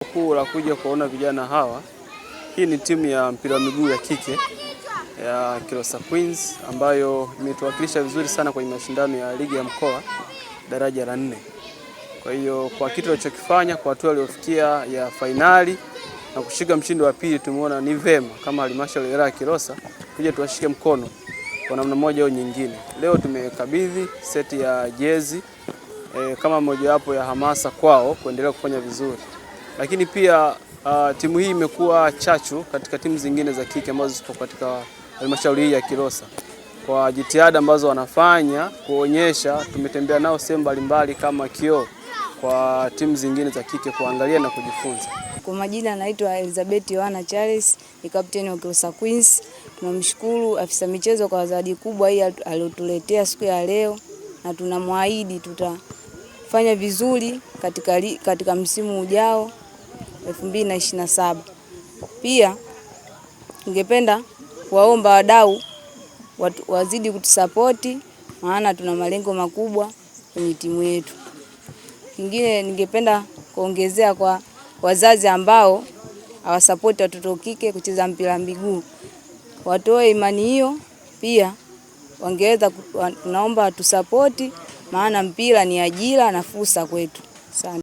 Kuu la kuja kuona vijana hawa. Hii ni timu ya mpira wa miguu ya kike ya Kilosa Queens ambayo imetuwakilisha vizuri sana kwenye mashindano ya ligi ya mkoa daraja la 4. Kwa hiyo kwa kitu alichokifanya kwa hatua aliyofikia ya fainali na kushika mshindi wa pili, tumeona ni vema kama halmashauri ya wilaya ya Kilosa kuja tuwashike mkono kwa namna moja au nyingine. Leo tumekabidhi seti ya jezi kama mojawapo ya hamasa kwao kuendelea kufanya vizuri, lakini pia timu hii imekuwa chachu katika timu zingine za kike ambazo zipo katika halmashauri hii ya Kilosa kwa jitihada ambazo wanafanya kuonyesha, tumetembea nao sehemu mbalimbali kama kioo kwa timu zingine za kike kuangalia na kujifunza. Kwa majina anaitwa Elizabeth Yohana Charles, ni kapteni wa Kilosa Queens. Tunamshukuru afisa michezo kwa zawadi kubwa hii aliyotuletea siku ya leo, na tunamwahidi tutafanya vizuri katika msimu ujao 2027. Pia ningependa kuwaomba wadau wazidi kutusapoti, maana tuna malengo makubwa kwenye timu yetu. Kingine ningependa kuongezea kwa wazazi ambao hawasapoti watoto kike kucheza mpira miguu, watoe imani hiyo, pia wangeweza, tunaomba watusapoti, maana mpira ni ajira na fursa kwetu. Asante.